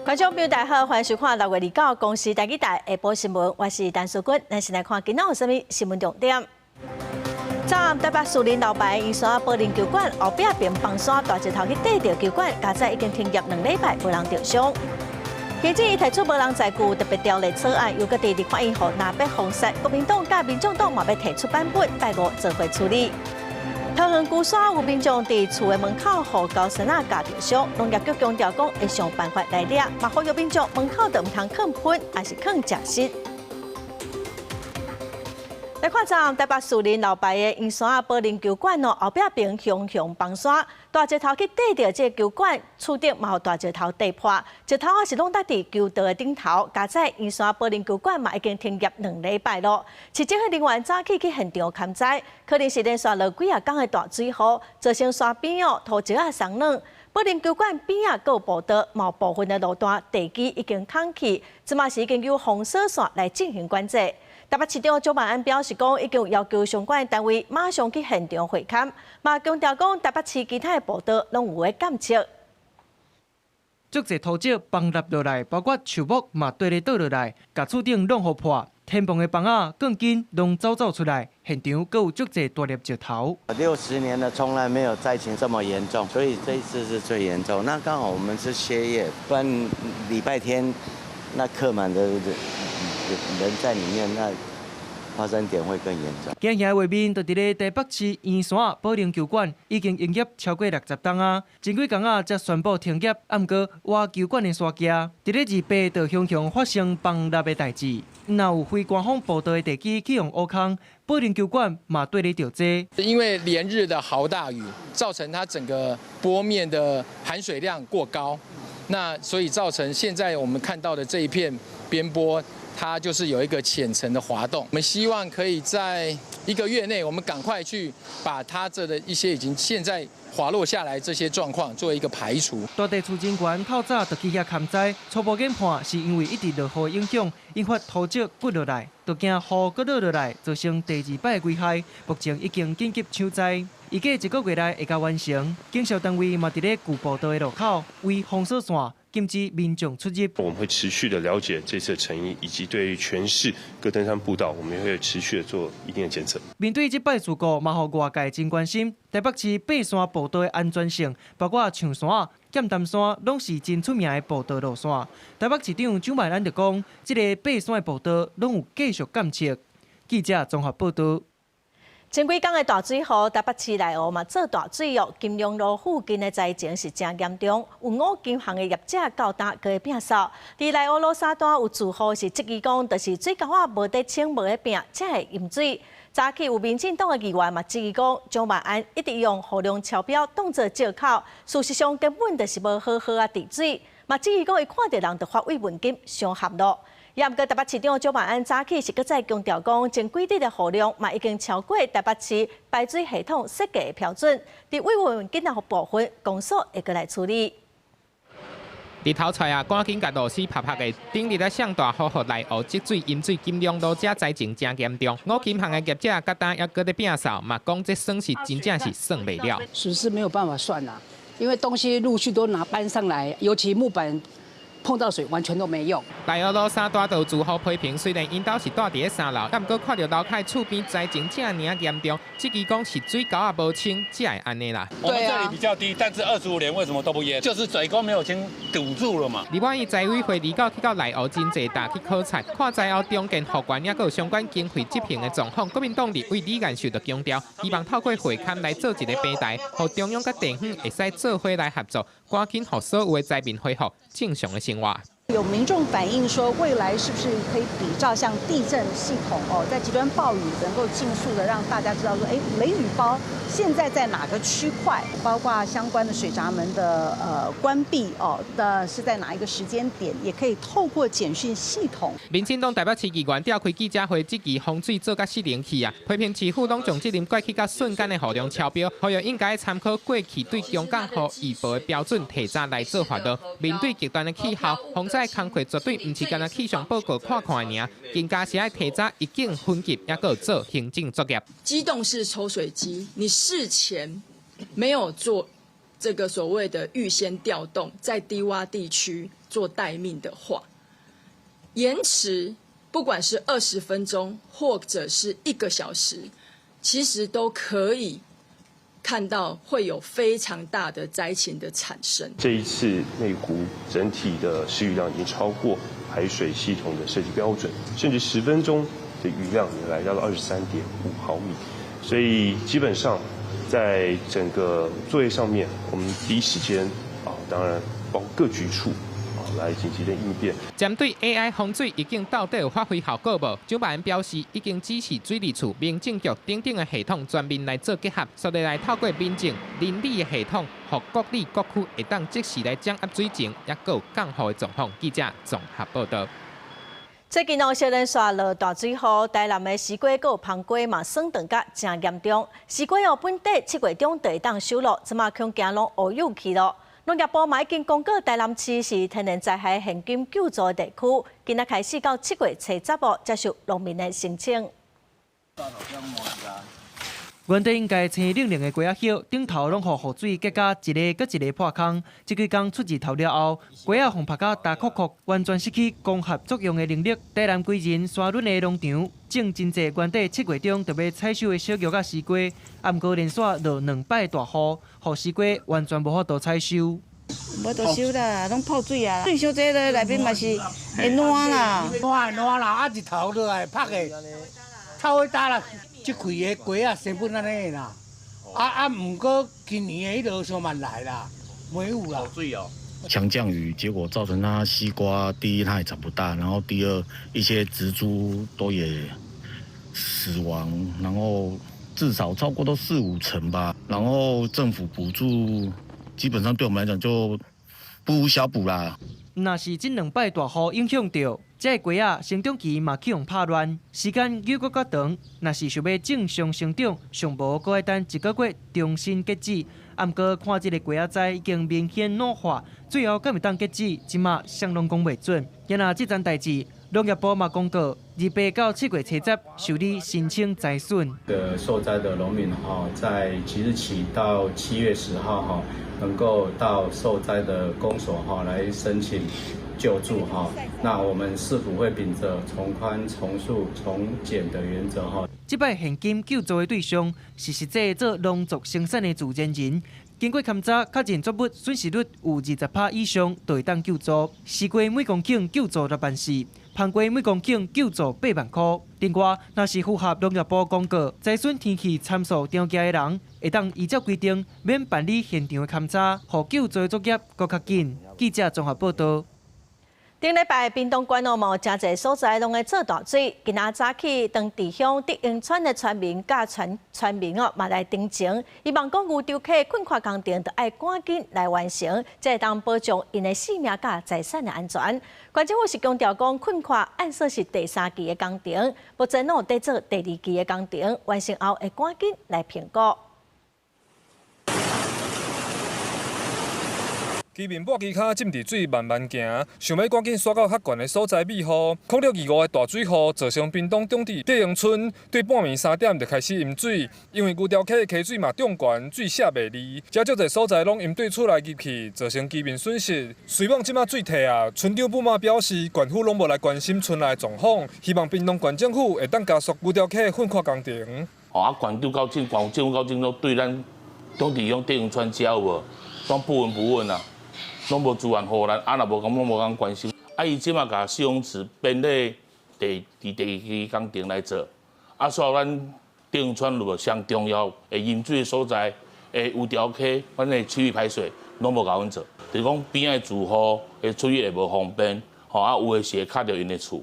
觀眾朋友大家好，歡迎收看6月29公視台語台下晡新聞，我是陳淑君。咱先來看今仔有啥物新聞重點。昨暗台北士林老牌圓山保齡球館後壁爿崩山大石頭去硩著球館，佳哉已經停業2禮拜，無人著傷。行政院提出無人載具特別條例草案，又閣佇立法院予藍白封殺，國民黨佮民眾黨嘛欲提出版本，拜五做伙處理。桃園龜山有民眾佇厝的門口予猴硐仔咬著傷，農業局強調講會想辦法來掠，嘛呼籲民眾門口就毋通囥薰，抑是囥食食。來看昨暗台北士林老牌的圓山保齡球館哦，後壁爿雄雄崩山，大石頭去硩著這個球館，厝頂嘛予大石頭硩破，石頭仔是攏搭佇球道的頂頭。佳哉圓山保齡球館嘛已經停業2禮拜咯。市政府人員早起去現場勘災，可能是連續落幾仔工的大水雨，造成山邊哦土石仔鬆軟。保齡球館邊仔閣有步道，嘛有部分的路段地基已經空去，這嘛是已經有封鎖線來進行管制。台北市長蔣萬安表示講，已經有要求相關單位馬上去現場會勘，嘛強調講台北市其他的步道攏有咧監測。足濟土石崩落落來，包括樹木嘛綴咧倒落來，共厝頂攏予破，天棚的枋仔、鋼筋攏走走出來，現場閣有足濟大粒石頭。 60年了，從來沒有災情這麼嚴重，所以這一次是最嚴重。那剛好我們是歇業，不然禮拜天那客滿的人在裡面，那發生點會更嚴重。驚嚇的畫面就佇咧台北市圓山保齡球館已經營業超過60冬啊，前幾工仔才宣布停業，毋過倚球館的山徛，佇咧28就雄雄發生崩落的代誌。若有非官方步道的地基去予挖空，保齡球館嘛綴咧著災。因為連日的豪大雨，造成它整個坡面的含水量過高，那所以造成現在我們看到的這一片邊坡，它就是有一個淺層的滑動。我們希望可以在一個月內，我們趕快去把它這的一些已經現在滑落下來這些狀況做一個排除。大地區人員透早就去遐勘災，初步研判是因為一直落雨影響，引發土石滾落來，就驚雨閣落落來，造成第二擺危害。目前已經緊急搶災，預計一個月內會共完成。警消單位嘛佇咧舊步道的路口圍封鎖線，禁止民眾出入。我們會持續的了解這次的成因，以及對於全市各登山步道，我們也會持續的做一定的檢測。面對這擺事故，嘛予外界真關心。台北市爬山步道的安全性，包括象山、劍潭山，攏是真出名的步道路線。台北市長蔣萬安就講，這个爬山的步道攏有繼續監測。記者綜合報道。前幾工的大水雨，台北市內湖嘛做大水哦，金龍路附近的災情是誠嚴重，有五金行的業者到今閣會摒掃。佇內湖路三段有住戶是質疑講，就是水溝仔無咧清無咧摒，才會淹水。早起有民進黨的議員嘛質疑講，蔣萬安一直用雨量超標當做藉口，事實上根本就是無好好仔治水。嘛質疑講，伊看著人就發慰問金，傷含咯。也毋過台北市長蔣萬安早起是閣再強調講，前幾日的雨量嘛已經超過台北市排水系統設計的標準，佇慰問金的部分，公所會閣來處理。日頭出啊，趕緊共露絲拍拍的。頂日咧上大雨，予內湖積水淹水，金龍路遮災情誠嚴重。五金行的業者佮今猶閣咧摒掃，嘛講這損失真正是算袂了。損失沒有辦法算啦，因為東西陸續都拿搬上來，尤其木板碰到水完全都沒用。內湖路三大道住戶批評，雖然𪜶兜是住佇咧三樓，但毋過看著樓跤厝邊災情遮爾嚴重，質疑講是水溝仔無清，才會按呢啦。我們這裡比較低，但是25年為什麼都不淹？就是水溝沒有清，堵住了嘛。立法院財委會29去到內湖真濟搭去考察，看災後重建復原，猶閣有相關經費執行的狀況。國民黨立委李彥秀就強調，希望透過會勘來做一个平台，予中央佮地方會使做伙來合作，趕緊予所有的災民恢復正常的生活。有民眾反映說，未來是不是可以比照像地震系統哦，在極端暴雨能夠盡速的讓大家知道說，哎，雷雨胞現在在哪個區塊，包括相關的水閘門的關閉哦的是在哪一個時間點，也可以透過簡訊系統。民進黨台北市議員召開記者會，質疑風水做甲失靈去啊，批評市府攏將責任怪去佮瞬間的雨量超標，呼籲應該參考過去對強降雨預報的標準，提早來做發落。面對極端的氣候，防災工課絕對毋是干焦氣象報告看看爾，更加是愛提早預警分級，猶閣做行政作業。機動式抽水機，你事前沒有做這個所謂的預先調動，在低窪地區做待命的話，延遲不管是20分鐘或者是一個小時，其實都可以看到會有非常大的災情的產生。這一次內湖整體的施雨量已經超過排水系統的設計標準，甚至10分鐘的雨量也來到了23.5毫米，所以基本上在整個作業上面，我們第一時間啊，當然包括各局處啊來緊急的應變。針對 AI 洪水預警到底有發揮效果無？蔣萬安表示，已經指示水利署、民政局等等的系統全面來做結合，所以來透過民政、鄰里的系統，予各里各區會當即時來掌握水情，抑閣有降雨的狀況。記者綜合報道。最近哦，接連紲落大水雨，台南的西瓜閣有芳瓜嘛，損斷甲誠嚴重。西瓜哦，本底7月中就會當收咯，這馬恐驚攏烏有去咯。農業部嘛已經公告台南市是天然災害現金救助的地區，今仔開始到7月初十號接受農民的申請。原底應該青靈靈的瓜仔葉，頂頭攏予雨水結甲一个閣一个破空。這幾工出日頭了後，瓜仔予拍甲焦硞硞，完全失去光合作用的能力。台南歸仁沙崙的農場種真濟原底7月中就欲採收的小玉仔西瓜，啊，毋過連紲落兩擺大雨，予西瓜完全無法度採收。無得收啦，攏泡水啊，水傷濟落內面嘛是會爛啦。爛爛啦，啊日頭落來曬的，臭火焦啦。這季的瓜仔生本按呢啦，啊啊，毋過今年的彼个傷慢來啦，沒有啦。強降雨，結果造成它西瓜，第一它也長不大，然後第二一些植株都也死亡，然後至少超過都四五成吧。然後政府補助基本上對我們來講就不無小補啦。若是這兩擺大雨影響著，這个瓜仔生長期嘛去予拍亂，時間猶閣較長。若是想欲正常生長，上無閣愛等一個月重新結籽。啊，毋過看這个瓜仔栽已經明顯老化，最後敢會當結籽，這馬啥攏講袂準。然若這樁代誌，農業部嘛公告，28到7月初10受理申請災損。的受災的農民哈，在即日起到7月10號哈，能夠到受災的公所哈來申請救助哈。那我們市府會秉著從寬、從速、從簡的原則哈。這擺現金救助的對象是實際做農作生產的自然人，經過勘查確認作物損失率有20%以上，就會當救助。西瓜每公頃救助6萬4，芳瓜每公頃救助8萬箍。另外，若是符合農業部公告災損天氣參數條件的人，會當依照規定免辦理現場的勘查，予救助的作業閣較緊。記者綜合報道。頂禮拜屏東縣哦，嘛有誠濟所在攏咧做大水。今仔早起，長治鄉德榮村的村民佮村村民哦，嘛來陳情，希望講牛潮溪墾闊工程著愛趕緊來完成，才會當保障𪜶的性命佮財產的安全。縣政府是強調講，墾闊按說是第三期的工程，目前攏有佇做第二期的工程，完成後會趕緊來評估。居民抹墘跤浸佇水慢慢行，想欲趕緊徙到較懸的所在避雨。06/25的大水雨造成屏東長治德榮村對半暝3點就開始淹水，因為牛潮溪的溪水嘛漲懸，水卸袂離，遮足濟所在攏淹對厝內入去，造成居民損失。雖罔這馬水退啊，村長本嘛表示，縣府攏無來關心村內狀況，希望屏東縣政府會當加速牛潮溪墾闊工程。哦，啊，縣長到政縣政府到政都對咱長治鄉德榮村遮有無，攏不聞不問啊。攏無資源予咱，啊若無咁攏無人關心。啊，伊這馬共蓄洪池編咧第佇第二期工程來做，啊，所以咱德榮村有無上重要的飲水的所在，的牛潮溪，阮的區域排水攏無共阮做，就是講邊仔的住戶的出入會無方便，吼啊有的是會卡著𪜶的厝。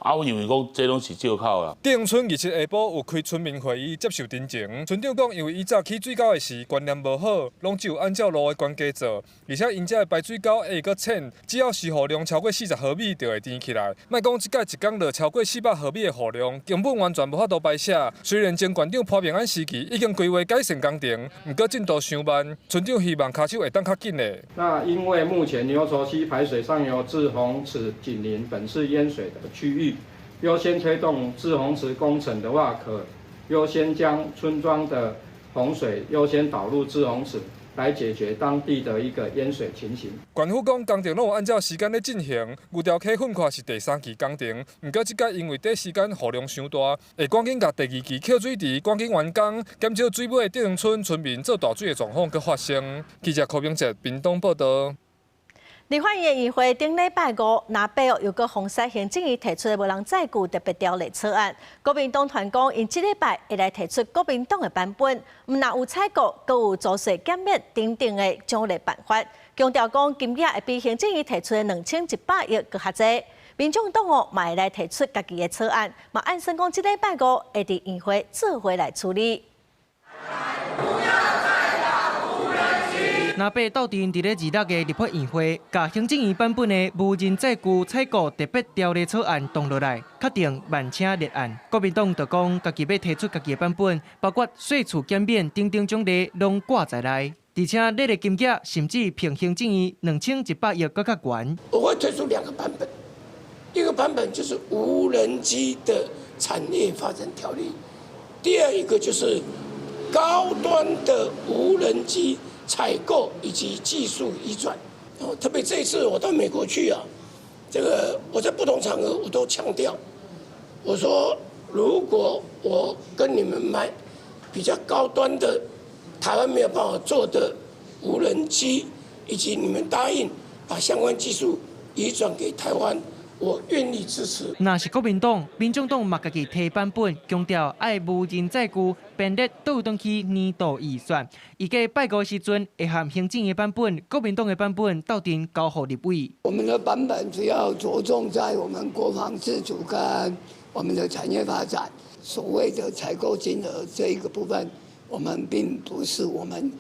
啊，阮認為講這攏是借口啦。德榮村27下晡有開村民會議接受陳情，村長講，因為以早起水溝的時觀念無好，攏只有按照路的懸低做，而且𪜶遮的排水溝會閣淺，只要時雨量超過40毫米就會填起來。莫講這擺一工落超過400毫米的雨量，根本完全無法度排泄。雖然前縣長潘孟安時期已經規劃改善工程，毋過進度傷慢，村長希望跤手會當較緊的。那因為目前牛稠溪排水上游滯洪池緊鄰本市淹水的區域。優先推動滯洪池工程的話，可優先將村莊的洪水優先導入滯洪池，來解決當地的一個淹水情形。縣府講工程攏有按照時間咧進行，牛潮溪墾闊是第三期工程，毋過這擺因為短時間雨量傷大，會趕緊共第二期抾水池趕緊完工，減少水尾德榮村村民做大水的狀況閣發生。記者柯明哲屏東報導。立法院議會頂禮拜五，藍白又閣封殺行政院提出的無人載具特別條例草案。國民黨團講，𪜶這禮拜會來提出國民黨的版本，毋但有採購，閣有租稅減免等等的獎勵辦法，強調講金額會比行政院提出的2100億閣較濟。民眾黨哦，嘛會來提出家己的草案，嘛按算講這禮拜五會佇院會做伙來處理。藍白鬥陣佇咧26个立法院會，共行政院版本的無人載具採購特別條例草案擋落來，確定慢車立案。國民黨就講，家己欲提出家己的版本，包括稅厝減免等等獎勵攏掛在內，而且列的金額甚至比行政院2100億閣較懸。我會推出兩個版本，一個版本就是無人機的產業發展條例，第二一個就是高端的無人機採購以及技術移轉，特別這一次我到美國去啊，這個我在不同場合我都強調，我說如果我跟你們買比較高端的台灣沒有辦法做的無人機，以及你們答應把相關技術移轉給台灣，我願意支持。若是國民黨、民眾黨嘛家己提版本，強調愛無人載具編列倒轉去年度預算。預計拜五時陣會和行政的版本、國民黨的版本鬥陣交予立委。我們的版本主要着重在我們國防自主跟我們的產業發展。所謂的採購金額這一個部分，我們並不是我們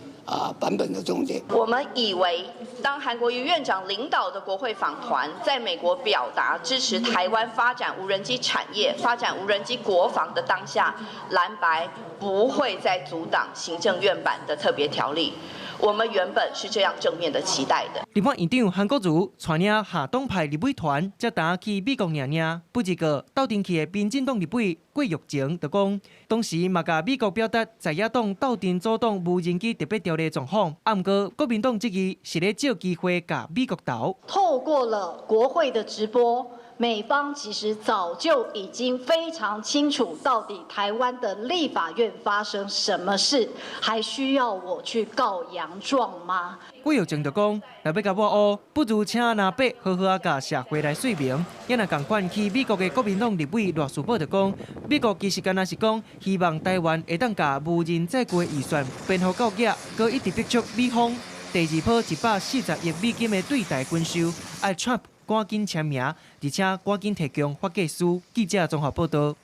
版本的重點。我們以為，當韓國瑜院長領導的國會訪團在美國表達支持台灣發展無人機產業、發展無人機國防的當下，藍白不會再阻擋行政院版的特別條例。我們原本是這樣正面的期待的。立法院長韓國瑜帶領下黨派立委團，才剛去美國爾爾，不一個鬥陣去的民進黨立委郭玉晴就講，當時嘛共美國表達在野黨鬥陣阻擋無人機特別條例狀況，毋過國民黨質疑是咧借機會共美國鬥。透過了國會的直播，美方其實早就已經非常清楚，到底台灣的立法院發生什麼事，還需要我去告洋狀嗎？郭玉晴就講，若欲共抹烏，不如請藍白好好仔共社會來說明。也若仝款去美國的國民黨立委賴士葆就講，美國其實敢若是講，希望台灣會當共無人載具的預算編予夠額，閣一直逼促美方第二波140億美金的對台軍售，愛 Trump 趕緊簽名，而且趕緊提供法制書。記者綜合報導。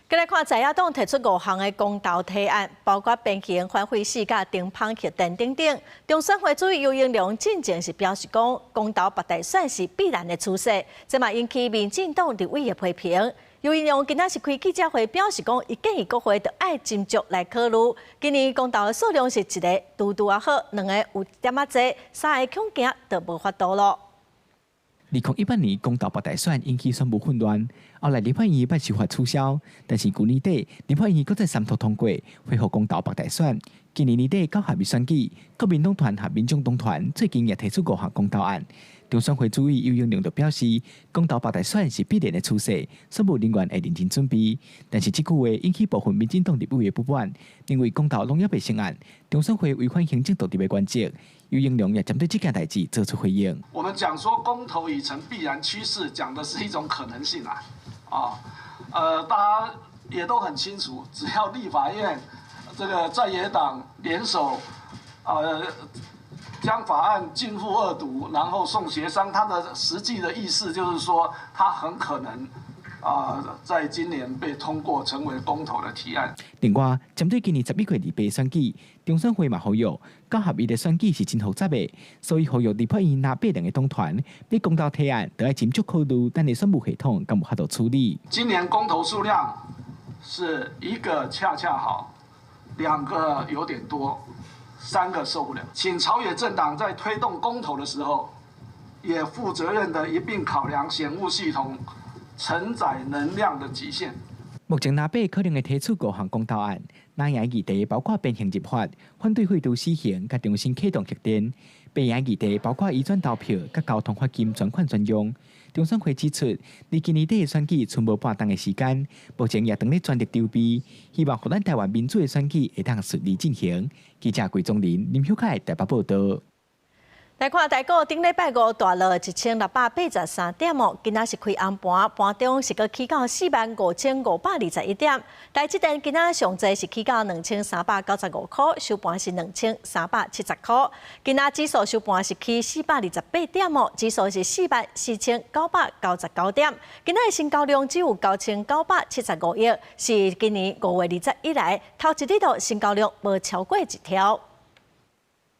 再來看在野黨提出5項的公投提案，包括變形、環廢死佮頂芳核電等等。中選會主委游盈隆進前是表示講，公投罷大選是必然的趨勢，這嘛引起民進黨立委的批評。游盈隆今仔是開記者會表示講，伊建議國會著愛斟酌來考慮。今年公投的數量是一个拄拄仔好，兩个有點仔濟，三个恐驚就無法度囉。 2018年公投罷大選引起選務混亂，後來立法院欲修法取消，但是舊年底立法院閣再三讀通過，恢復公投罷大選。今年年底九合一選舉，國民黨團和民眾黨團最近也提出5項公投案。中選會主委游盈隆就表示，公投罷大選是必然的趨勢，選務人員會認真準備。但是這句話引起部分民進黨立委的不滿，認為公投攏猶未成案，中選會違反行政獨立的原則。游盈隆也針對這件代誌做出回應。我們講說公投已成必然趨勢，講的是一種可能性啊，大家也都很清楚，只要立法院這個在野黨聯手，將法案逕付二讀，然後送協商，他的實際的意思就是說，他很可能在今年被通過成為公投的提案。另外，針對今年11月28選舉，中選會嘛呼籲，九合一的選舉是真複雜的，所以呼籲立法院藍白兩个黨團，欲公投提案，著愛斟酌考慮，咱的選務系統敢有法度處理。今年公投數量是一個恰恰好，兩個有點多，三個受不了。請朝野政黨在推動公投的時候，也負責任的一併考量選務系統承載能量的極限。目前藍白可能會提出五項公投案，藍營議題包括變形入法、反對廢除死刑、佮重新啟動核電；白營議題包括移轉投票、佮交通罰金專款專用。中選會指出，離今年底的選舉賰無半冬的時間，目前也正咧全力籌備，希望予咱台灣民主的選舉會當順利進行。記者桂宗林、林秀凱台北報道。來看台股，頂禮拜五大落1683點哦，今仔是開紅盤，盤中是閣起到45,521點。台積電今仔上濟是起到2395箍，收盤是2370箍。今仔指數收盤是起428點哦，指數是44,999點。今仔的成交量只有9975億，是今年5月20以來頭一日度成交量無超過一兆。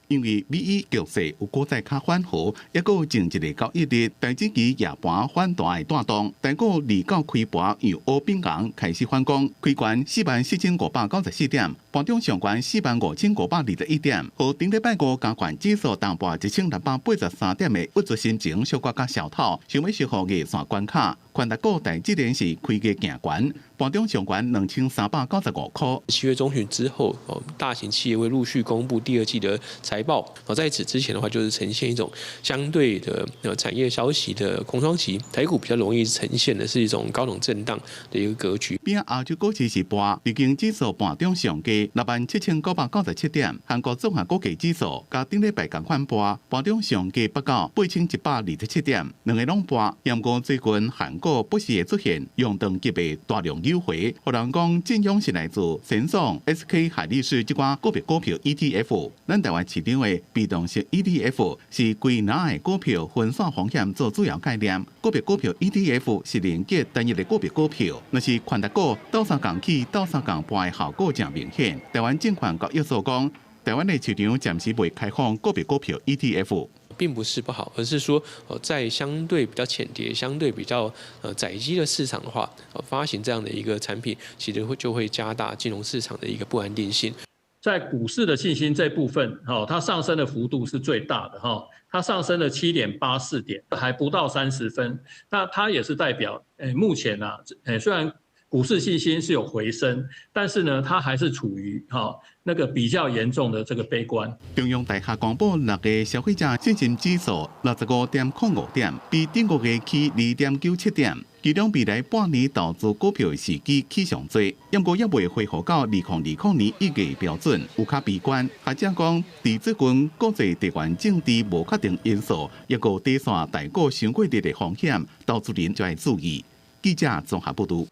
因為美伊局勢有閣再較緩和，抑閣前一个交易日，台指期夜盤反彈的帶動，台股二九開盤由烏變紅開始反攻，開懸44,594點，盤中上懸45,521點，予頂禮拜五加權指數重跋1683點的鬱卒心情小可較消透，想欲收復月線關卡。權值股台積電是開低行懸，盤中上懸2395箍。7月中旬之後，哦，大型企業會陸續公布第二季的財報。哦，在此之前的話，就是呈現一種相對的產業消息的空窗期，台股比較容易呈現的是一種高檔震盪的一個格局。邊亞洲股市是跋，日經指數盤中上低67,997點，韓國綜合股價指數佮頂禮拜仝款跋，盤中上低不到8127點，兩个攏跋。毋過最近韓國不時會出現揚長級的大量扭回，予人講震央是來自神送、SK 海力士這寡個別股票 ETF。咱台灣市場的被動式 ETF 是歸納的股票分散風險做主要概念，個別股票 ETF 是連結單一的個別股票，若是權值股鬥相共起、鬥相共跋的效果誠明顯。台灣證券交易所講，台灣的市場暫時未開放個別股票 ETF。並不是不好，而是說，在相對比較淺碟、相對比較窄基的市場的話，發行這樣的一個產品，其實會就會加大金融市場的一個不安定性。在股市的信心這部分，哈，它上升的幅度是最大的，哈，它上升了7.84點，還不到30分。那它也是代表，目前啊，雖然股市信心是有回升，但是呢，它還是處於哈那個比較嚴重的這個悲觀。中央大學公布6月消費者信心指數65.05點，比頂個月起2.97點。其中未來半年投資股票的時機起上濟，毋過猶未恢復到2020年1月標準，有較悲觀。學者講，佇最近國際地緣政治無確定因素，抑閣短線台股傷過熱的風險，投資人就愛注意。記者綜合報導。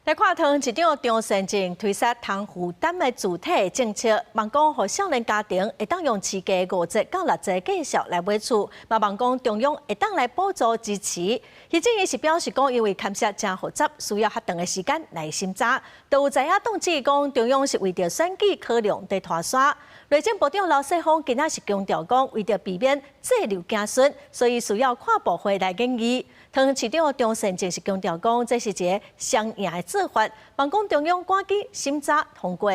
來看桃園市長張善政推出通負擔的住宅政策，望講予少年家庭會當用市價5折到6折價數來買厝，嘛望講中央會當來補助支持。行政院是表示講，因為牽涉誠複雜，需要較長的時間來審查。都有在野黨質疑講，中央是為著選舉考量佇拖沙。內政部長劉世鋒今仔是強調講，為著避免滯留子孫，所以需要跨部會來研議。桃園市長張善政是強調講，這是一个雙贏的做法，望講中央趕緊審查通過。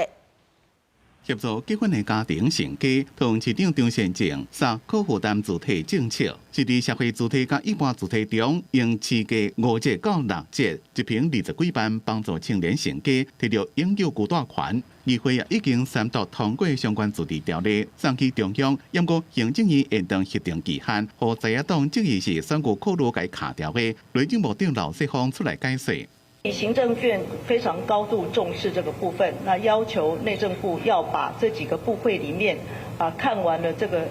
協助結婚的家庭成家，桃園市長張善政提可負擔住宅政策，是佇社會住宅佮一般住宅中，用市價5折到6折，一坪20幾萬，幫助青年成家，提著永久居住權。議會也已經三讀通過相關自治條例，送去中央。毋過行政院延長核定期限，予在野黨質疑是選舉考慮共卡掉的。內政部長劉世鋒出來解釋。行政院非常高度重視這個部分，那要求內政部要把這幾個部會裡面啊看完了這個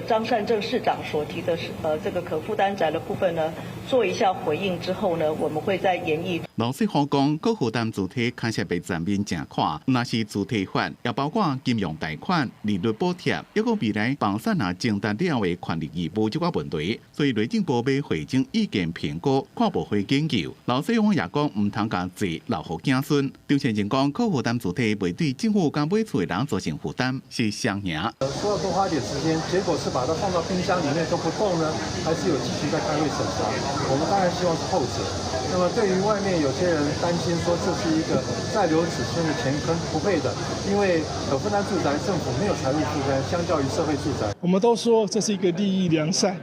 張善政市長所提的這個可負擔宅的部分呢，做一下回應之後呢，我們會再研議。劉世鋒講，可負擔住宅確實欲全面正看，若是住宅法，也包括金融貸款、利率補貼，抑閣未來房產若增值了的權利義務這寡問題，所以內政部欲匯整意見評估，跨部會研究。劉世鋒也講，毋通共債留予子孫。張善政講，可負擔住宅袂對政府佮買厝的人造成負擔，是雙贏。說要多花點時間，結果是把它放到冰箱裡面都不動呢，還是有繼續在開會審查？我們當然希望是後者。那麼對於外面有些人擔心說這是一個債留子孫的錢坑，不會的，因為可負擔住宅政府沒有財務負擔，相較於社會住宅。我們都說這是一個立意良善，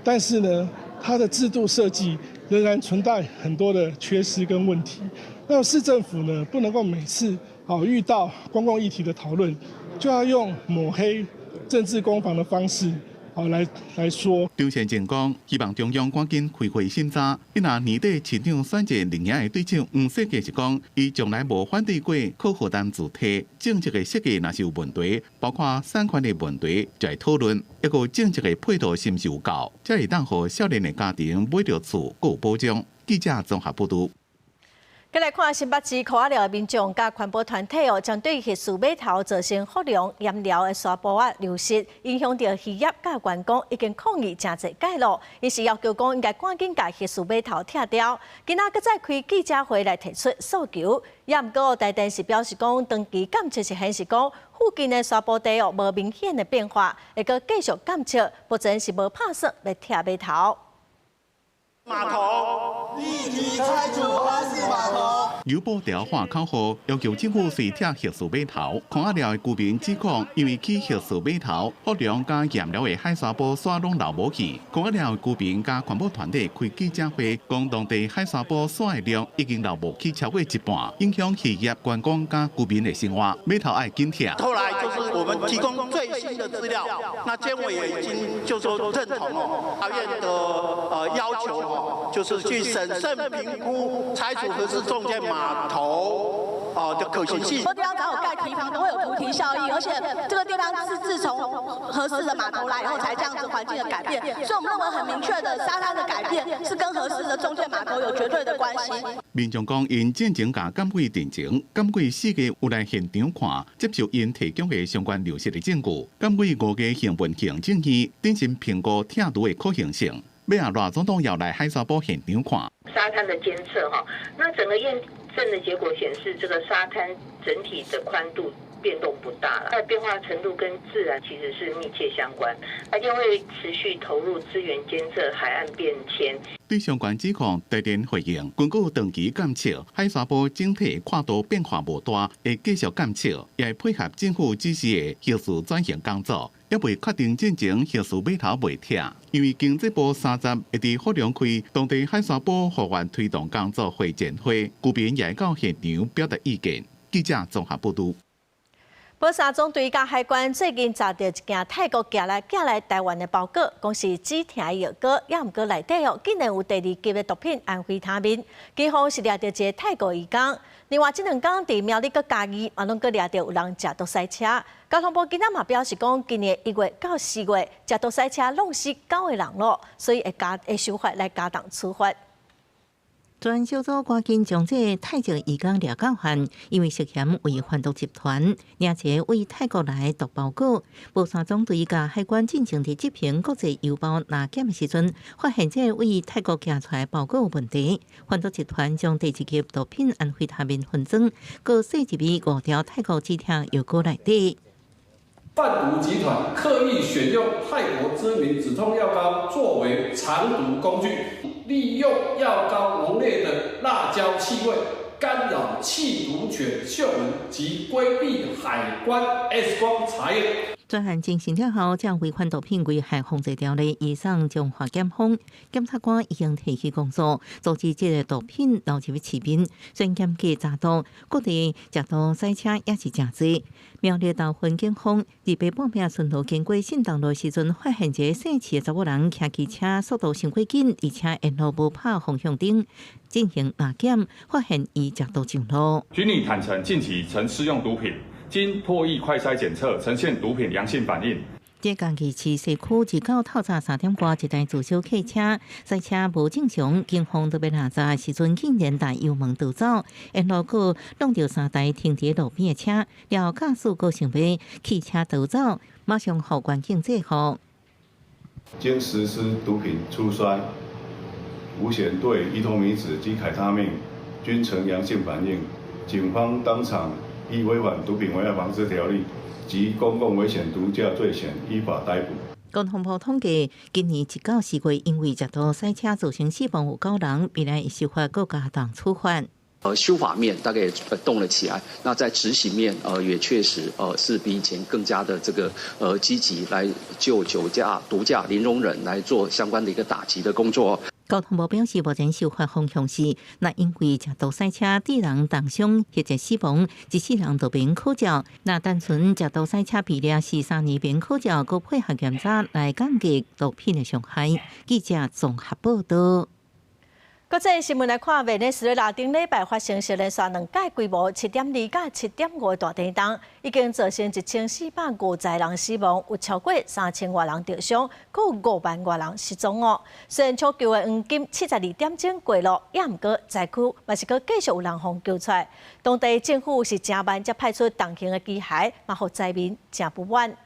但是呢，它的制度設計仍然存在很多的缺失跟問題。那市政府呢，不能夠每次遇到公共議題的討論，就要用抹黑、政治攻防的方式。好來說，張善政講，希望中央趕緊開會審查。伊若年底市長選戰另一個對手黃世傑是講，伊從來無反對過可負擔自提政策的設計，若是有問題，包括產權的問題，就會討論。抑閣政策的配套是毋是有夠，才會當予少年的家庭買著厝，閣有保障。記者綜合報導。再來看新北市扣仔寮的民眾佮環保團體哦，針對核四碼頭造成福隆鹽寮的沙埔仔流失，影響著漁業佮觀光，已經抗議誠濟擺咯。𪜶是要求講應該趕緊共核四碼頭拆掉。今仔閣再開記者會來提出訴求，也毋過台電是表示講，長期監測是顯示講附近的沙埔地哦無明顯的變化，會閣繼續監測，目前是無拍算欲拆碼頭。碼頭立即拆除核四碼頭。有布條喊口號，要求政府隨拆核四碼頭。扣仔寮的居民指控，因為起核四碼頭，福隆佮鹽寮的海沙埔沙攏流無去。扣仔寮的居民佮環保團體開記者會，講當地海沙埔沙的量已經流無去超過一半，影響漁業、觀光佮居民的生活。碼頭愛緊拆。後來就是我們提供最新的資料，那監委也已經就說認同哦，法院的要求。就是去審慎評估拆除核四重建碼頭的可行性。很多地方只要有蓋堤防，都會有菩提效應，而且這個地方是自從核四的碼頭來以後才這樣子環境的改變，所以我們認為很明確的沙灘的改變是跟核四的重建碼頭有絕對的關係。民眾講，𪜶進前共監委陳情，監委4月有來現場看，接受𪜶提供的相關流失的證據。監委5月向文行政院審慎評估拆除的可行性。尾仔賴總統要來海沙埔現場看沙灘的監測哈，那整個驗證的結果顯示，這個沙灘整體的寬度變動不大了，它的變化程度跟自然其實是密切相關。台電會持續投入資源監測海岸變遷。對相關指控，台電回應，根據長期監測，海沙埔整體闊度變化無大，會繼續監測，也會配合政府指示的核四轉型工作。猶未確定進前核四碼頭袂拆，因為經濟部30會佇福隆開當地海沙埔復原推動工作會前會，居民也會到現場表達意見。記者綜合報導。寶山總隊佮海關最近查著一件泰國寄來台灣的包裹，講是止疼藥膏，也毋過內底哦，竟然有第二級的毒品安非他命。警方是掠著一个泰國移工。另外，這兩工佇苗栗佮嘉義嘛，攏閣掠著有人食毒賽車。交通部今仔嘛表示講，今年1月到4月食毒賽車弄死九个人囉，所以會修法來加重處罰。專案小組趕緊將這个泰籍移工掠到案，因為涉嫌為販毒集團領一个對泰國來的毒包裹。寶山總隊佮海關進前佇執行國際郵包攔檢的時陣，發現這個對泰國寄出來包裹有問題。販毒集團將第二級毒品安非他命分裝，閣塞入去五條泰國止痛藥膏內底。販毒集團刻意選用泰國知名止痛藥膏作為藏毒工具。利用藥膏濃烈的辣椒氣味干擾緝毒犬嗅聞及規避海關 X 光查驗。專案進行了後，將違反毒品危害防制條例移送彰化檢方，檢察官已經提起公訴，阻止這个毒品流入市面。雖然檢計查毒，各地食毒賽車也是誠濟。苗栗豆園警方28半暝巡邏經過信東路時陣，發現一个姓徐的查某人騎機車速度傷過緊，而且沿路無拍方向燈，進行攔檢，發現伊食毒上路。許女坦承近期曾施用毒品。經唾液快篩檢測呈現毒品陽性反應。這嘉義市西區二九透早3點外，一台自小客車賽車無正常，警方都欲攔查的時陣，竟然踏油門逃走，沿路閣挵著三台停佇路邊的車，了後駕駛閣想欲棄車逃走，馬上予員警制服。經實施毒品初篩，武顯對依托咪酯及凱他命均呈陽性反應，警方當場依違反毒品危害防制條例及公共危險毒駕罪嫌，依法逮捕。交通部統計，今年1到4月，因為食毒賽車造成死亡有九人，未來修法閣加重處罰。修法面大概也動了起來，那在執行面，也確實，是比以前更加的這個，積極來就酒駕、毒駕零容忍來做相關的一個打擊的工作。交通部表示，目前修法方向是，若因為食毒賽車致人重傷或者死亡，一世人就免考照；若單純食毒賽車被掠是3年免考照，閣配合檢查來降低毒品的傷害。記者綜合報道。國際新聞來看，委內瑞拉頂禮拜發生連續兩屆規模7.2佮7.5大地動，已經造成1450人死亡，有超過3000外人受傷，閣有5萬外人失蹤哦。雖然搶救的黃金72點鐘過落，也毋過災區嘛是閣繼續有人予救出來。當地政府是誠慢才派出重型的機械，嘛予災民誠不滿。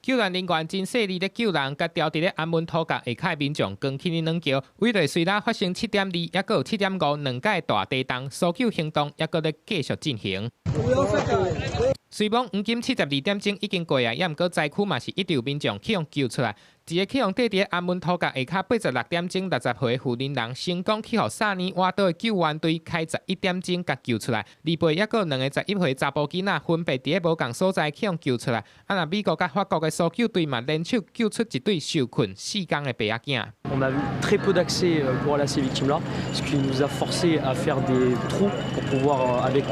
救援人員真細膩咧救人，共牢佇咧安汶土角下跤民眾扛起咧軟橋。委內瑞拉發生7.2，抑閣有7.5兩屆大地動，搜救行動抑閣咧繼續進行。雖罔黃金72點鐘已經過啊，也毋過災區嘛是一直有民眾去予救出來。一个去予綴佇安汶土角下跤86點鐘60歲婦人人成功去予薩尼瓦島的救援隊開11點鐘共救出來。二八抑閣有兩个11歲查埔囡仔分別佇咧無仝所在去予救出來。啊，若美國佮法國的搜救隊嘛聯手救出一對受困4工的爸仔囝。 On a eu très peu d'accès pour aller à ces victimes-là, ce qui nous a forcé à faire des trous pour pouvoir, avec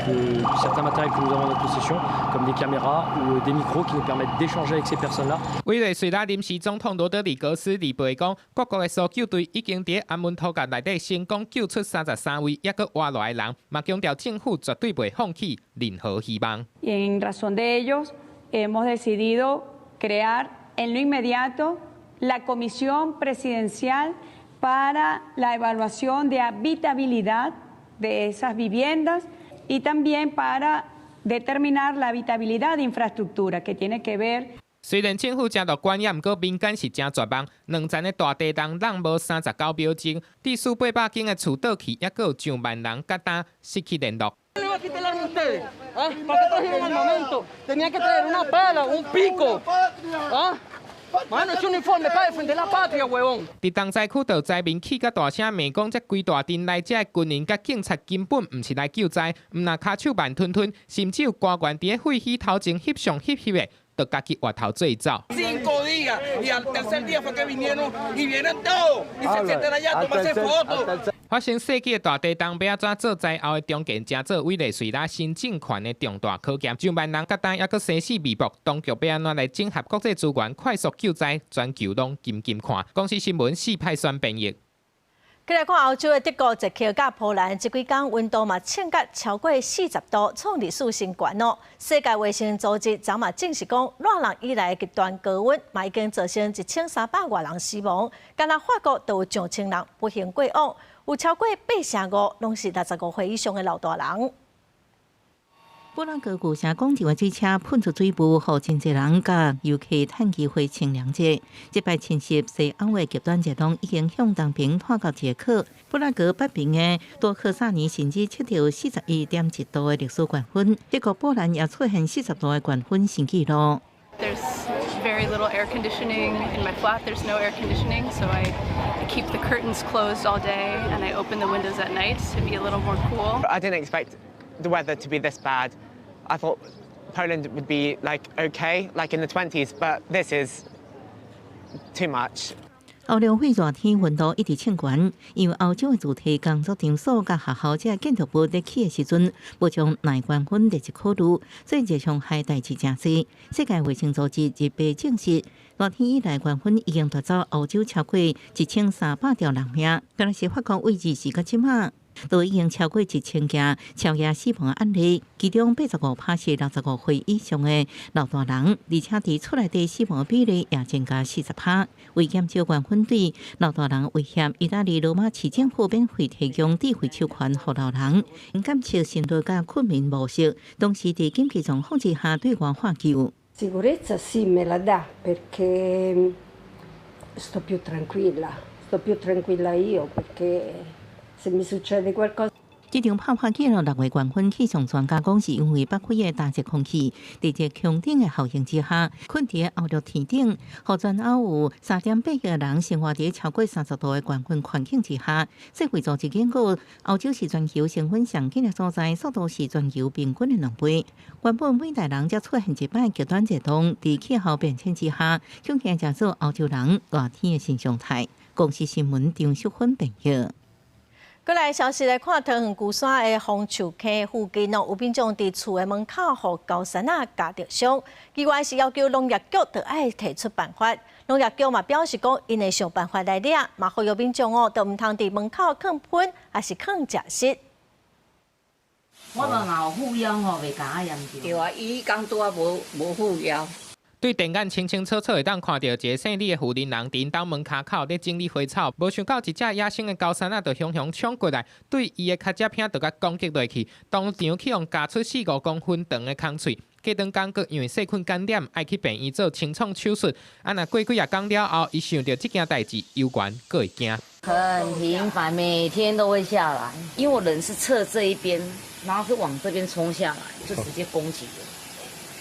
certains matériels que nous avons en notre possession, comme des caméras ou des micros qui nous permettent d'échanger avec ces personnes-là. 委內瑞拉臨時總統羅德里格斯二八講，各國的搜救隊已經佇安汶土角內底成功救出33位抑閣活落來的人，嘛強調政府絕對袂放棄任何希望。 En razón de ellos, hemos decidido crear en lo inmediato la Comisión Presidencial para la Evaluación de Habitabilidad de esas viviendas y también para determinar la habitabilidad de infraestructura que tiene que ver 雖然政府誠樂觀，也毋過民間是誠絕望。兩層的大地動挵無39秒鐘，致使800間的厝倒去，抑閣有上萬人佮今失去聯絡。 ¿Ah? ¿Para qué trajeron armamento? Tenía que traer una pala, un pico. ¿Ah? Mano, ese uniforme para defender la patria, huevón. 佇重災區，就災民氣甲大聲罵講，這規大陣來遮的軍人佮警察根本毋是來救災，毋但跤手慢吞吞，甚至有官員佇咧廢墟頭前翕相翕翕的，就家己越頭做走。 5 días y al tercer día fue que vinieron y vienen todos y se sienten allá a tomarse fotos. 發生世紀的大地動，欲按怎做災後的重建，成做委內瑞拉新政權的重大考驗。上萬人佮今抑閣生死未卜，當局欲按怎來整合國際資源，快速救災，全球攏緊緊看。公視新聞四派選編譯。過來看歐洲的德國、捷克佮波蘭，這幾工溫度嘛衝甲超過40度，創歷史新高哦。世界衛生組織昨嘛證實講，熱浪以來極端高溫嘛已經造成1300外人死亡，干焦法國就有上千人不幸過往，有超過85%攏是65歲以上的老大人。布拉格舊城廣場的水車噴出水霧，予真濟人佮遊客趁機會清涼者。這擺侵襲西歐的極端熱浪已經向東邊拖到捷克。布拉格北邊的多克薩尼甚至測到41.1度的歷史高溫。德國波蘭也出現40度的高溫新紀錄。 There's very little air conditioning in my flat. There's no air conditioning, so I keep the curtains closed all day and I open the windows at night to be a little more cool. I didn't expect the weather to be this bad. I thought Poland would be like okay, like in the 20s, but this is too much. 歐陸火熱天溫度一直衝懸，因為歐洲的主體工作場所佮學校這建築物咧起的時陣，無將耐高溫列入考慮，所以熱傷害代誌誠濟。世界衛生組織日八證實，熱天以來高溫已經奪走歐洲超過1300條人命，干焦是法國為2時到這馬，都已經超過1000件超額死亡案例，其中85%是65歲以上的老大人，而且佇厝內底死亡比例也增加40%。為減少高溫對老大人威脅，意大利羅馬市政府免費提供智慧手環予老人，監測心率佮睏眠模式，同時佇緊急狀況之下對外喊救。 Sicurezza sì, me la dà perché sto più tranquilla, sto più tranquilla io perché se mi succede qualcosa. 這場爆發記錄6月高溫，氣象專家講是因為北非的大熱空氣，佇這穹頂的效應之下，困佇歐陸天頂，予全歐有3.8億人生活佇超過30度的高溫環境之下。世衛組織警告，歐洲是全球升溫上緊的所在，速度是全球平均的2倍。原本每代人才出現一擺極端熱浪，佇氣候變遷之下，恐驚成做歐洲人熱天的新常態。公視新聞張淑芬編譯。閣來消息來看，桃園龜山的楓樹坑附近哦，有民眾佇厝的門口予高山仔咬著傷，機關是要求農業局著愛提出辦法。農業局嘛表示講，𪜶會想辦法來掠，嘛呼籲民眾哦，著毋通佇門口囥噴，抑是囥食食。我嘛有護腰吼，袂共仔嚴重。對啊，伊彼工拄仔無護腰。對電眼清清楚楚會當看著一个姓李的婦人佇𪜶兜門跤口咧整理花草，無想到一隻野生的高山仔就雄雄衝過來，對伊的跤脊片就共攻擊落去，當場去予咬出4、5公分長的空喙。過兩工閣因為細菌感染，愛去病院做清創手術。啊，若過幾仔工了後，伊想著這件代誌，猶原閣會驚。很頻繁，每天都會下來，因為我人是側這一邊，然後是往這邊衝下來，就直接攻擊了，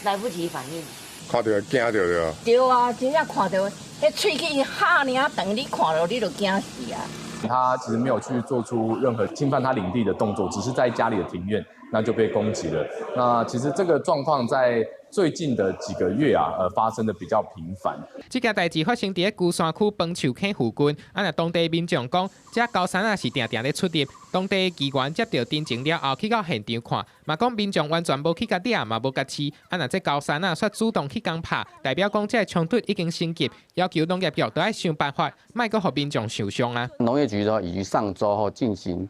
來不及反應。看著驚著對。對啊，真正看著，彼喙齒哈爾長，你看著你就驚死啊！他其實沒有去做出任何侵犯他領地的動作，只是在家裡的庭院，那就被攻擊了。那其實這個狀況在最近的幾個月啊，發生的比較頻繁。這件代誌發生佇咧龜山區楓樹坑附近，啊，若當地民眾講，這高山仔是定定咧出入，當地機關接著偵情了後，去到現場看，嘛講民眾完全無去共掠，嘛無共飼，啊，若這高山仔煞主動去共拍，代表講這个衝突已經升級，要求農業局都愛想辦法，莫閣予民眾受傷啊。農業局呢，已於上週後進行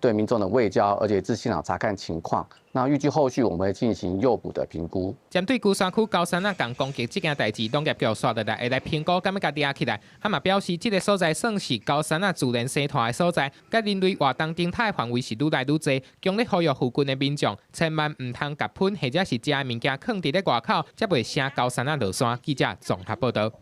對民眾的衛教，而且至現場查看情況。那預計後續我們會進行誘捕的評估。針對龜山區高山仔共攻擊這件代誌，農業局紲落來會來評估，敢欲共掠起來。啊嘛表示，這个所在算是高山仔自然生態的所在，佮人類活動踐踏的範圍是愈來愈濟。強烈呼籲附近的民眾，千萬毋通共噴或者是食的物件囥佇咧外口，才袂聲高山仔落山。記者綜合報導。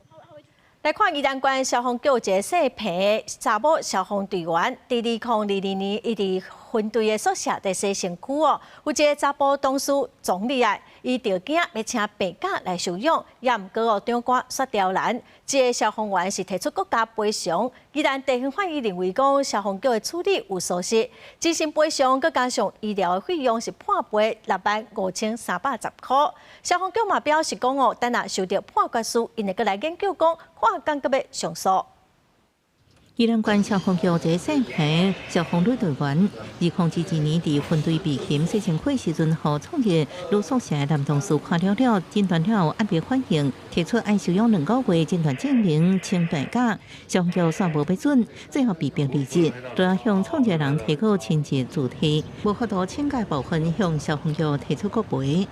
來看宜蘭縣消防局一个姓彭的查某消防隊員，佇2022年，伊佇分隊的宿舍佇洗身軀哦，有一个查埔同事撞入來，伊著驚欲請病假來休養，也毋過哦，長官煞刁難，這个消防員是提出國家賠償，宜蘭地方法院認為講消防局的處理有疏失，精神賠償閣加上醫療的費用是判賠65,310塊。消防局嘛表示講哦，等下收著判決書，𪜶會閣來研究講。看敢閣欲上訴。宜蘭縣消防局一个姓彭消防女隊員，2017年佇分隊備勤洗身軀時陣，予闖入女宿舍的男同事看了了，診斷了後壓力反應，提出愛休養2個月，診斷證明請病假，消防局煞無批准，最後被迫離職，除了向創業人提告親自主體，無法度請假部分向消防局提出國賠。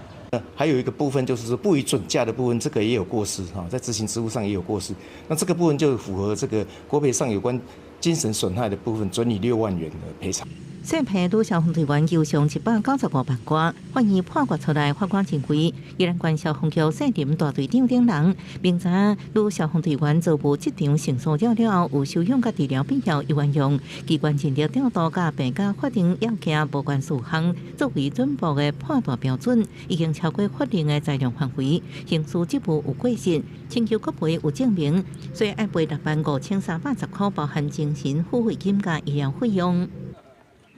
還有一個部分就是說不予准假的部分，這個也有過失哈，在執行職務上也有過失。那這個部分就符合這個國賠上有關精神損害的部分，准予6萬元的賠償。姓彭女消防隊員求償195萬外，法院判決出來，法官認為，宜蘭縣消防局姓林大隊長等人，明知女消防隊員遭遇職場性騷擾了後，有休養佮治療必要，猶原用機關人力調度佮病假法定要件無關事項作為准報的判斷標準，已經超過法定的裁量範圍，刑事責務有過失，請求國賠有證明，所以愛賠65,310塊，包含精神撫慰金佮醫療費用。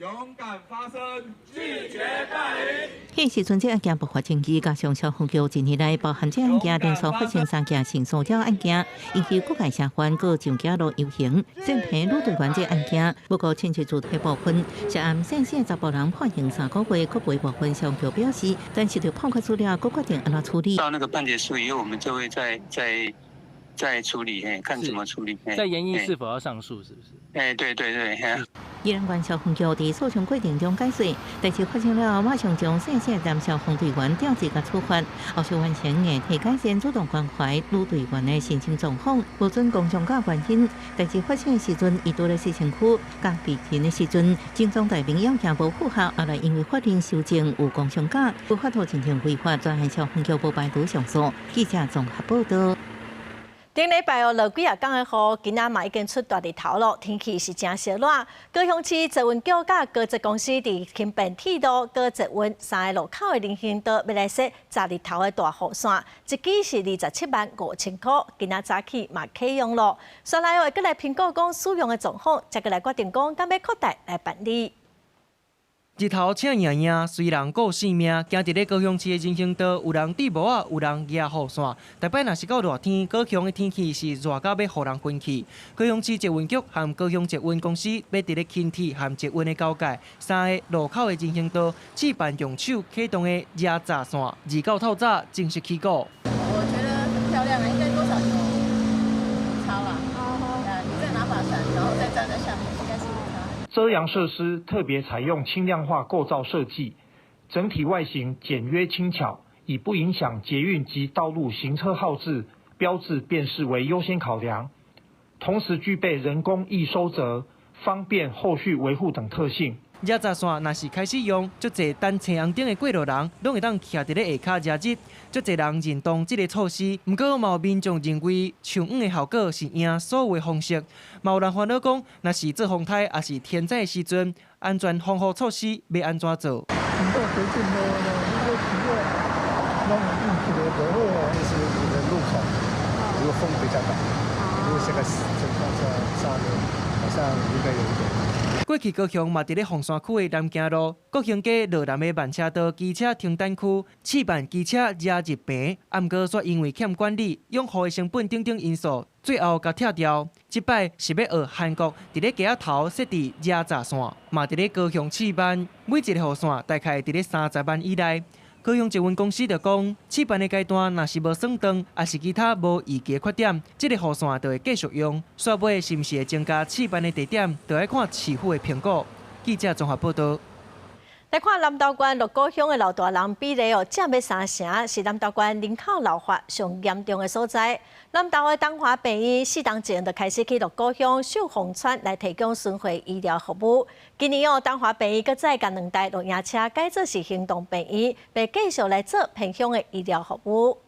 勇敢發聲，拒絕霸凌。彼時陣這案件爆發爭議，加上消防局近年來包含這案件連續發生三件性騷擾案件，引起各界社會閣上街路遊行。姓彭女隊員這案件，不過親自主體部分，涉案姓謝查埔人判刑3個月，國賠部分消防局表示，但是著判決資料，閣決定按怎處理。到那個判決書以後，我們就會再處理，看怎麼處理。在研議是否要上訴，是不是？哎，對對對。宜蘭縣消防局佇訴訟過程中解釋，代誌發生了後，馬上將姓謝男消防隊員調職佮處罰，後續完成硬體改善，主動關懷女隊員的身心狀況，無准工傷假原因。代誌發生的時陣，伊拄咧洗身軀，佮備勤的時陣，症狀代明要件無符合，後來因為法令修正有工傷假，無法度進行違法，專案消防局無排除上訴。記者綜合報導。頂禮拜哦，落幾仔工的雨，今仔嘛已經出大日頭囉，天氣是誠燒熱。高雄市捷運局佮高捷公司佇輕便鐵路高捷運三个路口的人行道，欲來設十字頭的大雨傘，一支是27萬5千箍。今仔早起嘛啟用囉，煞來會閣來評估講使用的狀況，才閣來決定講敢欲擴大來辦理。日頭赤炎炎，隨人顧性命。行佇咧高雄市的人行道，有人戴帽仔，有人舉雨傘。逐擺若是到熱天，高雄的天氣是熱到欲予人昏去。高雄市捷運局和高雄捷運公司欲佇咧輕鐵和捷運的交界三个路口的人行道，試辦用手啟動的遮閘線，二九透早正式起鼓。我覺得很漂亮啊，應該多少有差吧？啊，你再拿把傘，然後再站在下面，應該是有差。遮陽設施特別採用輕量化構造設計，整體外形簡約輕巧，以不影響捷運及道路行車號誌標誌辨識為優先考量，同時具備人工易收折、方便後續維護等特性。遮閘線若是開始用，足濟等青紅燈的過路人，攏會當徛佇咧下跤遮日，足濟人認同這个措施。毋過嘛有民眾認為，樹蔭的效果是贏所有的方式。嘛有人煩惱講，若是做風颱，抑是天災的時陣，安全防護措施欲按怎做？攏一个無好哦，就是有的路口，如果風比較大，如果這個情況下下面好像應該有一點。過去高雄嘛佇咧鳳山區的南京路、國興街落南的慢車道機車停等區試辦機車遮日棚，啊，毋過煞因為欠管理、養護的成本等等因素，最後共拆掉。這擺是欲學韓國佇咧街仔頭設置遮閘線，嘛佇咧高雄試辦，每一个雨傘大概佇咧30萬以內。高雄捷運公司就講，試辦的階段若是無損斷，抑是其他無預期的缺點，這个雨傘就會繼續用。煞尾是毋是會增加試辦的地點，就愛看市府的評估。記者綜合報導。來看南投縣鹿谷鄉的老大人比例哦，佔欲三成，是南投縣人口老化上嚴重的所在。南投的東華病院4冬前就開始去鹿谷鄉秀峰村來提供巡迴醫療服務。今年哦，東華病院閣再共兩台露營車改做是行動病院，欲繼續來做偏鄉的醫療服務。